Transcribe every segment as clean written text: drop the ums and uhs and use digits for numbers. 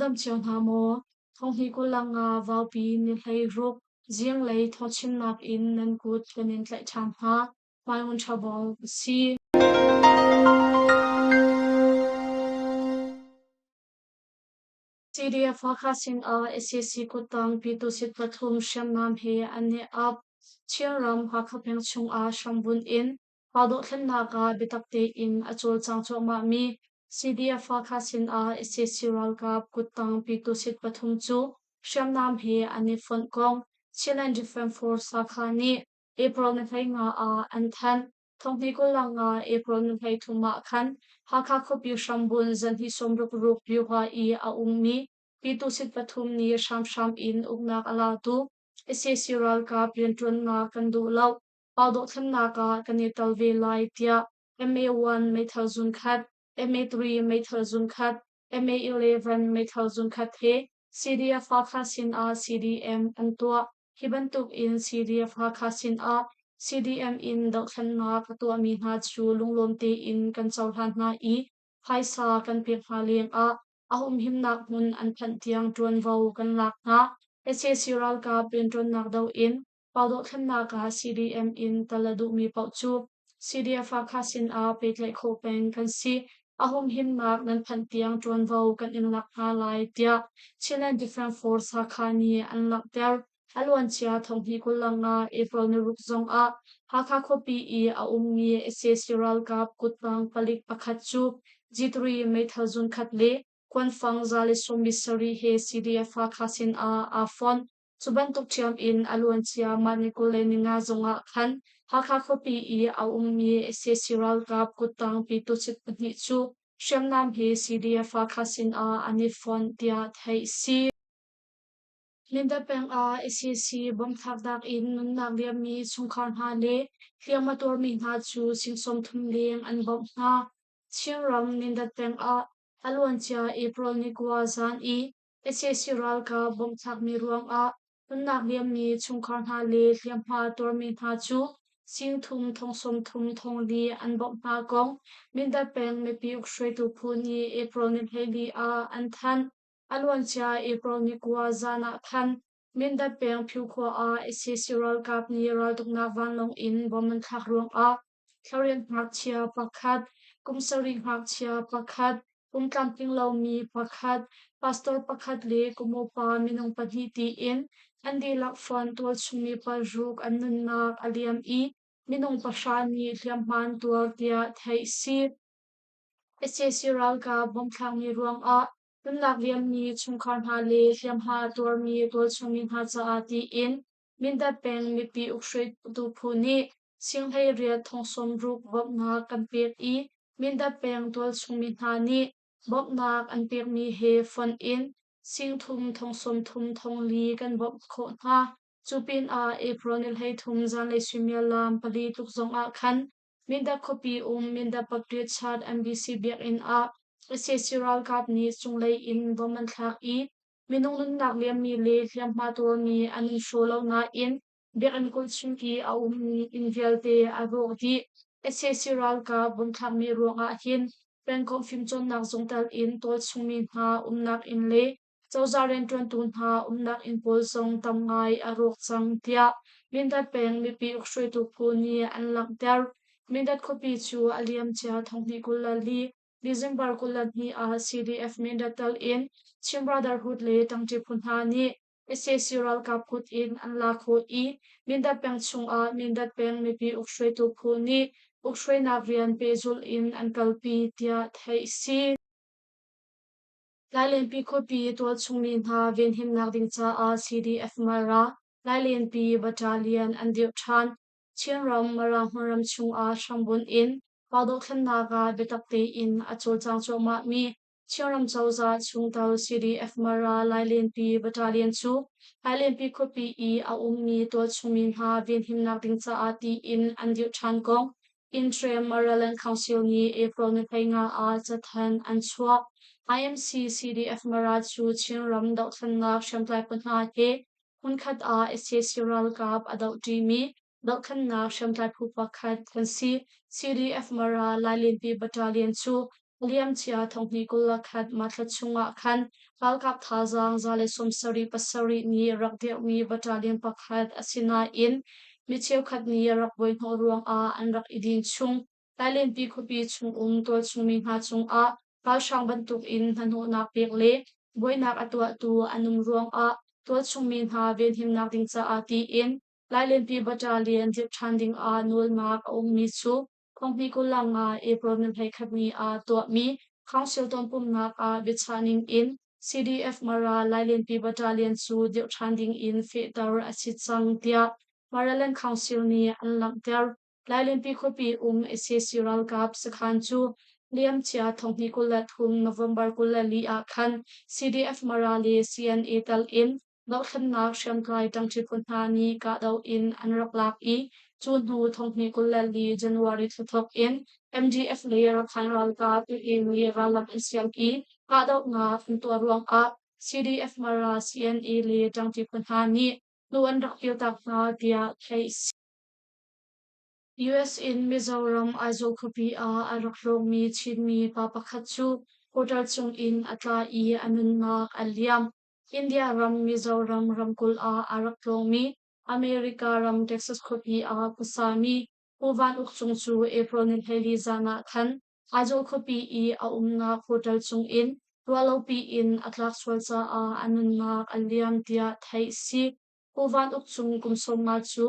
dam cio hna maw? Thonghni 25 vaupi ni 16 zinglei thawchimnak in nan kut kan in tlaih ṭhan hna. Hmaiun ṭha bawng a si. CDF Hakha sinah sac kuttang Pyitusit pathum hriamnam he an i ap. Chinram Hakha peng chungah hrambunh in pa dohthlennak ah biatak tein a cawlcang cuahmahmi CDF Hakha sinah sac ralkap kuttang Pyitusit pathum cu hriamnam he an i fonh kong Chinland Defense Force Hakha nih April ni 15 ah an thanh. Thonghni 25 April ni 33 ah khan Hakha khuapi hrambunh zanhnih 66 Pyuha i a ummi Pyitusit pathum nih hramhram in uknak a latu sac ralkap rianṭuannak kan duh lo, pa dohthlennak ah kan i tel ve lai tiah MA1 meithal zunkhat, MA3 meithal zunkhat, MA11 meithal zunkhat he CDF Hakha sinah CDM an tuah. Hi bantuk in CDF Hakha sinah CDM in dohthlennak a tuahmi hna cu lunglawm tein kan cohlan hna i phaisa kan pek hna lengah a humhimnak hmun an phanh tiang ṭuanvo kan lak hna. Sac ralkap rianṭuannak doh in pa dohthlennak ah CDM in tal a duhmi paoh cu CDF Hakha sinah pehtlaih khawh peng kan si. A humhimnak nan phanh tiang ṭuanvo kan in lak hna lai, tiah Chinland Defense Force Hakha nih an langhter. A luancia thonghnih 25 April ni ruk zongah Hakha khuapi i a ummi sac ralkap kuttang palik pakhat cu G3 meithal zunkhat le kuanfang 117 he CDF Hakha sinah aa fonh. Cu bantuk ṭhiam in a luancia mah ni 25 zongah khan Hakha khuapi i a ummi sac ralkap kuttang Pyituchit pahnih cu hriamnam he CDF Hakha sinah an i fonh tiah theih a si. Mindat peng ah sac bomb-thlaknak in nunnak liammi chungkhar hna le hliam a tuarmi hna cu sing 30 leng an bawmh hna. Chinram Mindat peng ah a luancia April ni 9 zan i Sac ralkap bomb-thlakmi ruangah nunnak liammi chungkhar hna le hliamhma tuarmi hna cu sing thum thong 30 thong li an bawmh hna kong Mindat peng mipi ukhruaitu phu nih April ni 14 ah an thanh. A luancia April ni 9 zan ah khan Mindat peng Phyu khua ah sac ralkap nih raltuknak vanlawng in bomb an thlak ruangah Thlariat ngakchia pakhat, kum sarih ngakchia pakhat, pum tlamtling lomi pakhat, pastor pakhat le kum upa minung pahnih tiin an dihlak fonh tualchungmi paruk an nunnak a liam i minung pahra nih hliamhma an tuar tiah theih a si. Sac ralkap bomthlakmi ruangah nunnak liammi chungkhar hna le hliamhma a tuarmi tualchungmi hna caah tiin Mindat peng mipi ukhruaitu phu nih singhleiriat thong 60 bawmhnak kan pek i Mindat peng tualchungmi hna nih bawmhnak an pekmi he fonh in singthum thong 30 thong li kan bawmh khawh hna. Cu pinah April ni 33 zanlei suimilam pali tluk zongah khan Mindat khuapi um Mindat Baptist Church MBC biakinn ah sac ralkap nih cunglei in bom an thlak i Minung nunnak liammi le hliamhma tuarmi an in hraw lo nain biakinn kulh chung i a ummi inn vialte a rawk dih. Sac ralkap bomthlakmi ruangah hin pengkomh fimcawnnak zung tal in tualchungmi hna umnak inn le cozah rianṭuantu hna umnak inn pawl zong tam ngai a rawk cang tiah Mindat peng mipi ukhruaitu phu nih an langhter. Mindat khuapi cu a liamcia thonghnih 24 December 22 ah CDF Mindat tal in Chin Brotherhood le ṭangṭi phu hna nih sac ralkap kut in an la khawh i Mindat peng chungah Mindat peng mipi ukhruaitu phu nih ukhruainak rian pehzulh in an kalpi tiah theih a si. Lailenpi khuapi tualchungmi hna venhimnak ding caah CDF Mara Lailenpi Battalion an dirh ṭhan. Chinram Mara hmunram chungah hrambunh in pa dohthlennak ah biatak tein a cawlcang cuahmahmi Chinram cozah chungtel CDF Mara Lailenpi Battalion cu Lailenpi khuapi i a ummi tualchungmi hna venhimnak ding caah tiin an dirh ṭhan kong Interim Maraland Council nih April ni 15 ah cathanh an chuah. IMC CDF Mara cu Chinram dohthlennak hriamtlai phu hna he hmunkhat ah sac ralkap a dohṭimi dohthlennak hriamtlai phu pakhat kan si. CDF Mara Lailenpi Battalion cu. A liamcia thonghnih 21 March thla chungah khan ralkap thazaang 177 nih rak dirhmi battalion pakhat a si nain mi cheukhat nih rak buaihnawh ruangah an rak i din chung. Thailand khuapi chungum tualchungmi hna cungah ralhrang bantukin hnahnawhnak pek le buainak a tuahtu an um ruangah tualchungmi hna venhimnak ding caah tiin Lailenpi battalion dirh ṭhan dingah nawlnak a ummi cu Thonghnih 25 April ni 11 ni ah tuahmi Council tonpumnak ah biachah ning in CDF Mara Lailenpi Battalion cu dirh ṭhan ding in fehter a si cang tiah Maraland Council nih an langhter. Lailenpi khuapi um sac ralkap sakhan cu liamcia thonghnih 23 November 24 ah khan CDF Mara le CNA tal in dohthlennak hriamtlai ṭangṭi phu hna nih kahdoh in an rak lak i cu hnu thonghnih 24 January thla thawk in MDF le Rakhine ralkap AA nih rallam an siam i kahdohnak an tuah ruangah CDF Mara, CNA le ṭangṭi phu hna nih hnu an rak kirtak hna tiah theih a si. US in Mizoram Aizawl khuapi ah a rak rawkmi Chinmi pa pakhat cu hotel cungin a tla i a nunnak a liam. India ram Mizoram ramkulh ah a rak tlawngmi America ram Texas khuapi ah khuasami Pu Van Uk Cung cu April ni 14 zan ah khan Aizawl khuapi i a umnak hotel cungin ruahlopi in a tlak sual caah a nunnak a liam tiah theih a si. Pu Van Uk Cung kum 50 cu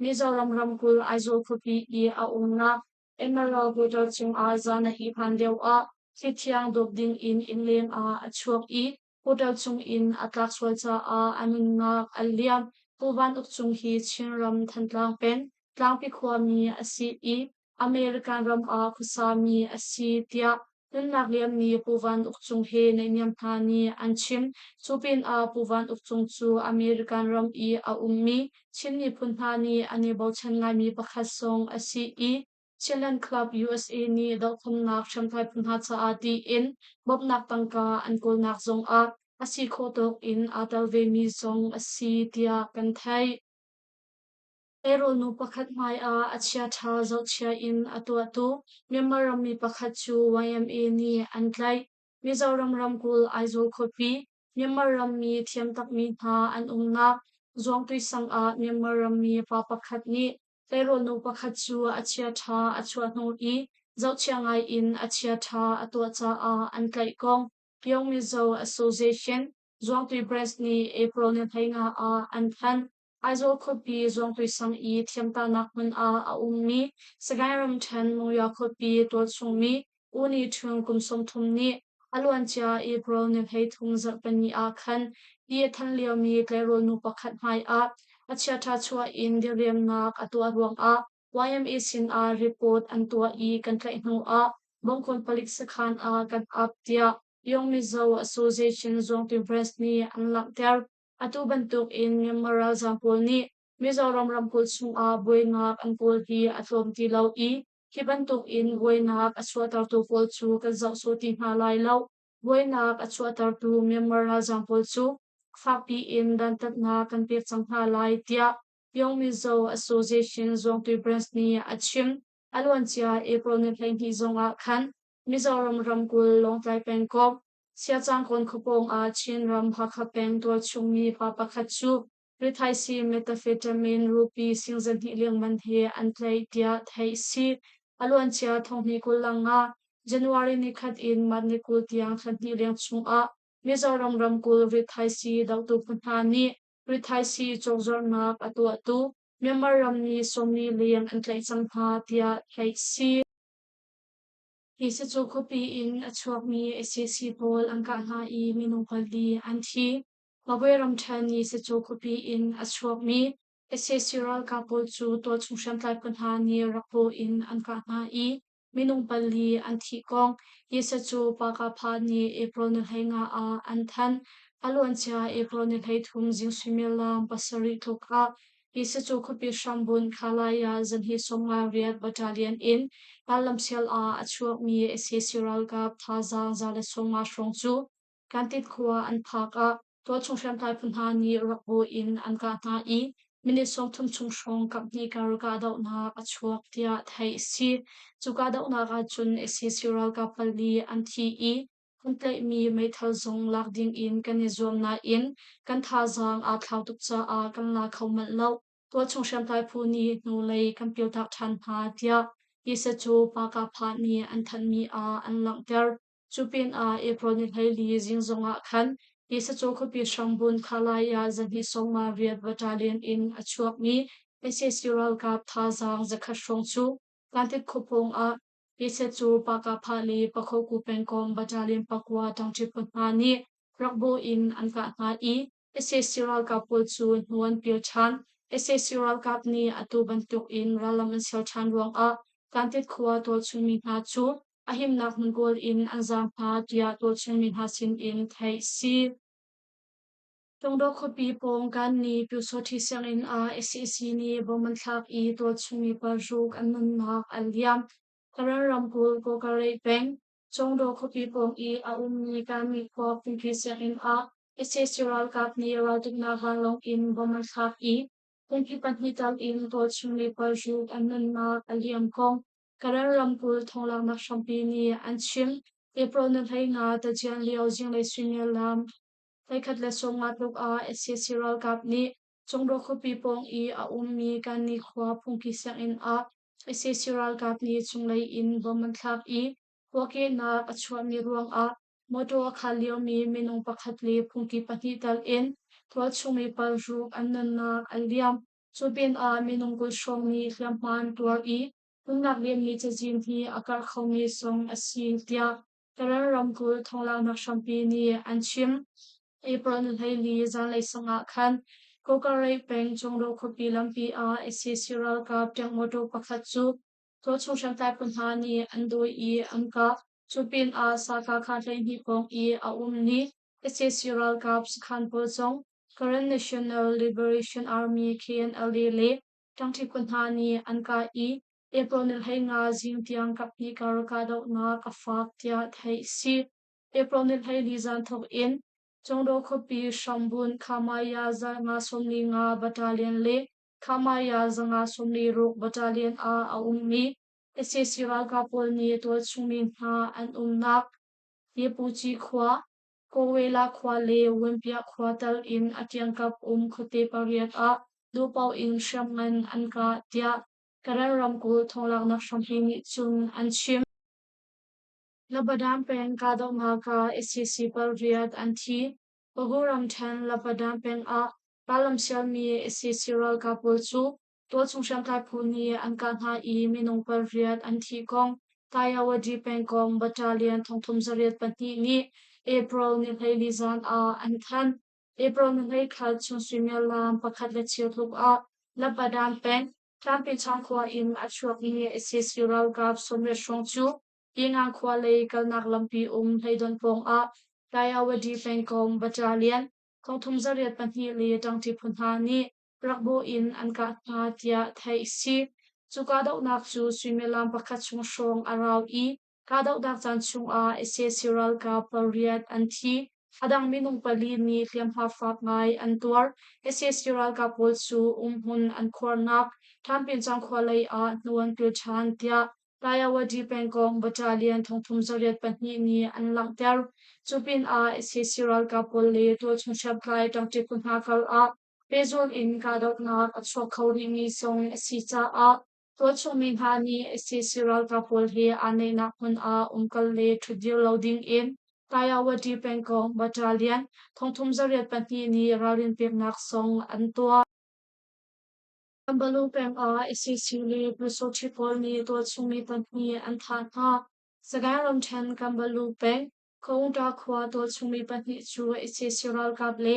Mizoram ramkulh Aizawl khuapi i a umnak Emerald Hotel cungah zan a ihman lioah thlithiang dawp dingin innleng ah a chuak i hotel chungin a tlak sual caah a nunnak a liam. Pu Van Uk Cung hi Chinram Thantlang peng Tlangpi khuami a si i American ram ah khuasami a si tiah nunnak liammi Pu Van Uk Cung he naihniam hna nih an chim. Cu pinah Pu Van Uk Cung cu American ram i a ummi Chin miphun hna nih an i bochan ngaimi pakhat zong a si i Chinland Club USA nih dohthlennak hriamtlai phu hna caah tiin bawmhnak tangka an kawlnak zongah a si khawh tawk in aa tel vemi zong a si tiah kan theih. Tleirawl nu pakhat hmaiah a chiaṭha zohchia in a tuahtu Myanmar rammi pakhat cu YMA nih an tlaih. Mizoram ramkulh Aizawl khuapi Myanmar rammi thiamtakmi hna an umnak Zuangtui sang ah Myanmar rammi pa pakhat nih tleirawl nu pakhat cu a chiaṭha a chuah hnu i zohchia ngaiin a chiaṭha a tuah caah an tlaih kong Pyong Mizo Association Zuangtui Branch nih April ni 15 ah an thanh. Aizawl khuapi Zuangtui sang i thiamtahnak hmun ah a ummi Sagaing ramṭhen Monywa khuapi tualchungmi U Ni Ṭhung kum 30 nih a luancia April ni 33 zarhpini ah khan ti a than liomi tleirawl nu pakhat hmaiah a chiaṭha chuah in diriamnak a tuah ruangah YMA sinah report an tuah i kan tlaih hnuah Bawngkawn palik sakhan ah kan ap tiah Yong Mizo Association Zuangtui Branch nih an langhter. Atu bantuk in Myanmar ralzaam pawl nih Mizoram ramkulh chungah buainak an kawl hi a tlawm ti lo i hi bantuk in buainak a chuahtertu pawl cu kan zoh sawh ti hna lai lo. Buainak a chuahtertu Myanmar ralzaam pawl cu fakpi in dantatnak kan pek cang hna lai tiah Pyong Mizo Association Zuangtui Branch nih a chim. A luancia April ni 12 zongah khan Mizoram ramkulh Lawngtlai pengkomh Siacangkawn khuapawng ah Chinram Hakha peng tualchung mi pa pakhat cu rithaisii methamphetamine rupee sing zahnih lengman he an tlaih tiah theih a si. A luancia thonghnih 25 January nikhat in March ni 20 tiang thla hnih leng chungah Mizoram ramkulh rithaisii dohtu phu hna nih rithaisii cawkzuarhnak a tuahtu Myanmar rammi 40 leng an tlaih cang hna tiah theih a si. Hi sacu khuapi in a chuakmi sac pawl an kah hna i minung pali an thi. Magwe ramṭhen i sacu khuapi in a chuakmi sac ralkap pawl cu tualchung hriamtlai phu hna nih rakpaw in an kah hna i minung pali an thih kong hi sacu Pakapha nih April ni 15 ah an thanh. A luancia April ni 33 zing suimilam 7 tluk ah Hi sacu khuapi hrambunh Khalaya zanhi 58 Battalion in rallamsial ah a chuakmi sac ralkap thazaang 150 hrawng cu Kantit khua an phak ah tualchung hriamtlai phu hna nih rakbawi in an kah hna i minute 30 chung hrawng kaphnih kar kahdohnak a chuak tiah theih a si. Cu kahdohnak ahcun sac ralkap pali an thi i kan tlaihmi meithal zong lak dingin kan i zuam nain kan thazaang aa thlau tuk caah kan la kho manh lo. Tualchung hriamtlai phu nih hnulei kan pialtak ṭhan hna tiah Yisacu Pakapha nih an thanhmi ah an langhter. Cu pinah April ni 14 zing zongah khan Yisacu khuapi hrambunh Khalaya 258 battalion in a chuakmi sac ralkap thazaang 100 hrawng cu Kantit khuapawng ah Yisacu Pakapha le Pakhoku pengkomh battalion pakua ṭangṭi phu hna nih rakbawh in an kah hna i sac ralkap pawl cu hnu an pil ṭhan. Sac ralkap nih atu bantukin rallam an ser ṭhan ruangah Kantit khua tualchungmi hna cu a himnak hmun kawl in an zaam hna tiah tualchungmi hna sinin theih a si. Tungdaw khuapi pawng Kanni Pyusawṭhi sianginn ah sac nih bom an thlak i tualchungmi paruk an nunnak an liam. Karen ramkulh Kawkareih peng Congdaw khuapi pawng i a ummi Kanni khua phungki sianginn ah sac ralkap nih raltuknak vanlawng in bom an thlak i phungki pahnih tal in tualchung le paruk an nunnak a liam kong Karen ramkulh thonglaknak hrampi nih an chim. April ni 15 tajian lio zinglei suimilam 11:50 tluk ah sac ralkap nih Congdaw khuapi pawng i a ummi Kanni khua phungki sianginn ah sac ralkap nih cunglei in bom an thlak i puahkehnak a chuahmi ruangah mawṭaw a khal liomi minung pakhat le phungki pahnih tal in tualchungmi paruk an nunnak an liam. Cu pinah minung 20 hrawng nih hliamhma an tuar i nunnak liammi cazin hi a karh khomi zong a si tiah Karen ramkulh thonglaknak hrampi nih an chim. April ni 14 zanlei sang ah khan Kawkareih peng Cungro khuapi lampi ah sac ralkap tank mawṭaw pakhat cu tualchung hriamtlai phu hna nih an dawi i an kah. Cu pinah Sakha 12 pawng i a ummi sac ralkap sakhan pawl zong Karen National Liberation Army KNLA le ṭangṭi phu hna nih an kah i April ni 15 zing tiang kaphnih kar kahdohnak a fak tiah theih a si. April ni 14 zan thawk in Congdaw khuapi hrambunh Khamaya 545 Battalion le Khamaya 546 Battalion ah a ummi sac ralkap pawl nih tualchungmi hna an umnak Yepuci khua, Kawela khua le Wenpiah khua tal in a kiangkap um khuate pariat ah duhpaoh in hriamngan an kah tiah Karen ramkulh thonglaknak hrampi nih cun an chim. Labadan peng kahdohnak ah sac pariat an thi. Pagu ramṭhen Labadan peng ah rallam sialmi sac ralkap pawl cu tualchung hriamtlai phu nih an kah hna i minung pariat an thih kong Tayawadi pengkomh battalion 3802 nih April ni 14 zan ah an thanh. April ni 21 chung suimilam pakhat le cheu tluk ah Labadan peng Tlampichang khua in a chuakmi sac ralkap 80 hrawng cu Pingang khua lei kalnak lampi um hleidonh pawngah Tayawadi pengkomh battalion 3802 le ṭangṭi phu hna nih rakbawh in an kah hna tiah theih a si. Cu kahdohnak cu suimilam pakhat chung hrawng a rau i kahdohnak caan chungah sac ralkap pariat an thi. A dang minung pali nih hliamhma fak ngai an tuar. Sac ralkap pawl cu umhmun an khuarnak Thanpinchang khua lei ah hnu an pil ṭhan tiah Tayawadi pengkomh battalion 3802 nih an langhter. Cu pinah sac ralkap pawl le tualchung hriamtlai ṭangṭi phu hna kal ah pehzulh in kahdohnak a chuak kho rihmi zong a si caah tualchungmi hna nih sac ralkap pawl he aa neihnak hmun ah umkal le ṭhutdir lo ding in Tayawadi pengkomh battalion 3802 nih ralrin peknak zong an tuah. Kambalu peng ah sac le Pyusawṭhi pawl nih tualchungmi pahnih an thah hna. Sagaing ramṭhen Kambalu peng Khaungta khua tualchungmi pahnih cu sac ralkap le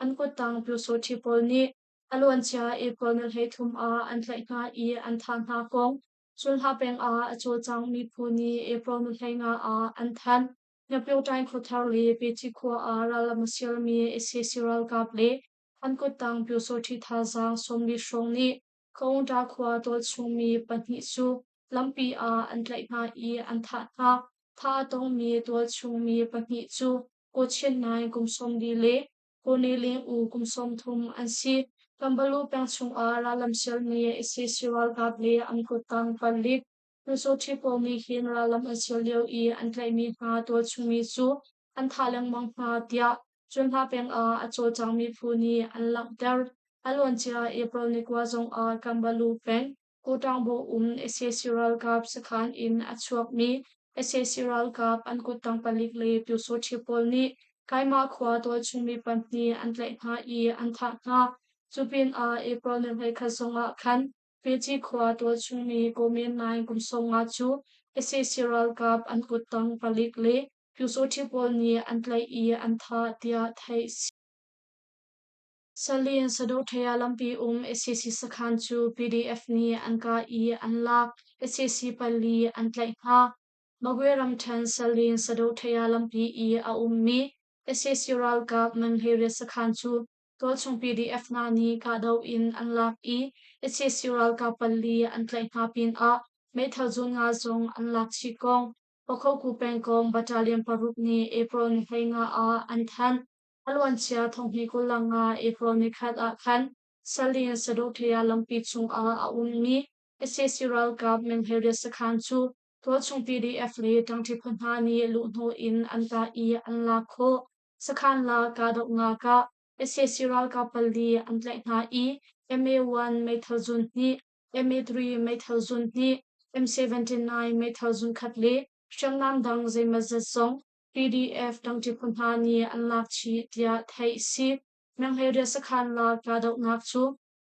an kuttang Pyusawṭhi pawl nih a luancia April ni 33 ah an tlaih hna i an thah hna kong Cunhla peng ah a cawlcangmi phu nih April ni 15 ah an thanh. Nyapyawṭaing khuathar le Pethi khua ah rallam a sialmi sac ralkap le an kuttang Pyusawṭhi thazaang 40 hrawng nih Khaungta khua tualchungmi pahnih cu lampi ah an tlaih hna i an thah hna. Thah a tongmi tualchungmi pahnih cu Ko Chin Naing kum 40 le Ko Ne Ling U kum 30 an si. Kambalu peng chungah rallam sialmi sac ralkap le an kuttang palik Pyusawhti pawl nih hin rallam an sial lio i an tlaihmi hna tualchungmi cu an thah lengmang hna tiah Cunhla peng ah a cawlcangmi phu nih an langhter. A luancia April ni 9 zongah Kambalu peng Kutangbo um sac ralkap sakhan in a chuakmi sac ralkap an kuttang palik le Pyusawhti pawl nih Kaimah khua tualchungmi pahnih an tlaih hna i an thah hna. Cu pinah April ni 21 zongah khan Fiji khua tualchungmi Kawmin Naing kum 50 cu sac ralkap an kuttang palik le Pyusawhti pawl nih an tlaih i an thah tiah theih a si. Salin Sadothaya lampi um sac sakhan cu PDF nih an kah i an lak. Sac pali an tlaih hna. Magwe ramṭhen Salin Sadothaya lampi i a ummi sac ralkap Manhleriat sakhan cu tualchung PDF hna nih kahdoh in an lak i sac ralkap pali an tlaih hna pinah meithal zun nga zong an lak chih kong Pakhoku pengkomh Battalion paruk nih April ni 15 ah an thanh. A luancia thonghnih 25 April nikhat ah khan Salin Sadothaya lampi chungah a ummi sac ralkap Mengheriat sakhan cu tualchung PDF le ṭangṭi phu hna nih luhhnawh in an kah i an lak khawh. Sakhan la kahdohnak ah sac ralkap pali an tlaih hna i MA-1 meithal zun hnih, MA-3 meithal zun hnih, M79 meithal zun khat le hriamnam dang zeimawzat zong PDF ṭangṭi phu hna nih an lak chih tiah theih a si. Mengheriat sakhan la kahdohnak cu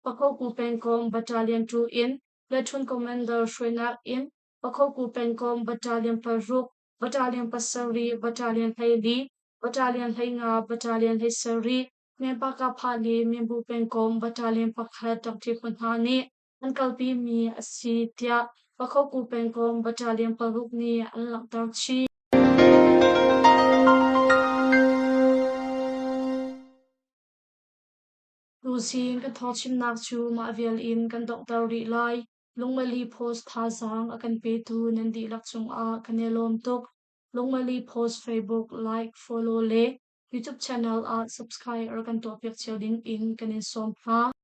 Pakhoku pengkomh Battalion 2 in Platoon Commander hruainak in Pakhoku pengkomh Battalion paruk, Battalion pasarih, Battalion 14, Battalion 15, Battalion 17, Menpakapha le Minbu pengkomh Battalion pakhat ṭangṭi phu hna nih an kalpimi a si tiah Pakhoku pengkomh Battalion paruk nih an langhter chih. Tuzing kan thawngchimnak cu mah vial in kan donghter rih lai. Lungmali Post thazaang a kan petu nan dihlak cungah kan i lawm tuk. Lungmali Post Facebook like, follow le YouTube channel ah subscribe rak kan tuahpiak cio ding in kan in sawm hna.